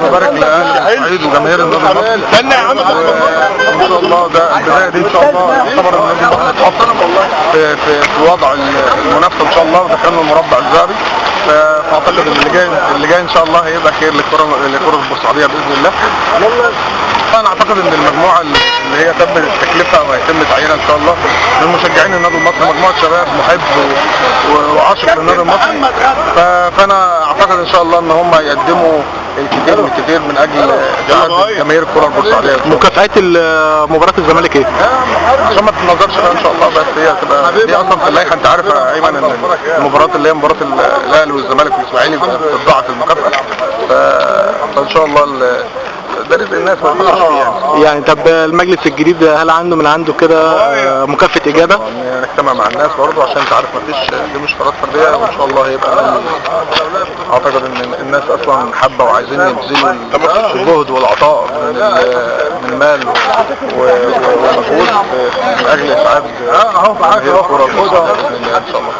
ببارك لاهل الصعيد وجماهير النادي المصري. استنى يا عم. وان شاء الله ده البداية دي ان شاء الله يعتبر النادي المصري اتحط في وضع المنافسة ان شاء الله، ودخلنا المربع الذهبي. فاعتقد ان اللي جاي ان شاء الله هيبقى خير للكرة البورسعيديه باذن الله. انا اعتقد ان المجموعة اللي هي تم تكليفها وهيتم تعيينها ان شاء الله من مشجعين النادي المصري، مجموعة شباب محب وعاشق للنادي المصري، فانا اعتقد ان شاء الله ان هم يقدموا الكثير من الكثير من اجل اسعاد جماهير الكره البورسعيديه. مكافآت مباراة الزمالك ايه؟ عشان ما تتنظرش بقى ان شاء الله، بس هي هتبقى دي اصلا في اللائحة. انت عارف يا ايمن ان المباريات اللي هي مباراة الاهلي والزمالك والاسماعيلي بتتضاعف المكافاة، فان شاء الله ده رزق الناس ما ينفعش فيه يعني. يعني طب المجلس الجديد هل عنده من عنده كده مكافأة إجابة؟ يعني نجتمع مع الناس برضه، عشان انت عارف مفيش، دي مش قرارات فردية، وان شاء الله هيبقى اعتقد ان الناس اصلا حابة وعايزين يبذلوا الجهد والعطاء من مال ومجهود من اجل اسعاد جماهير الكره باذن الله ان شاء الله.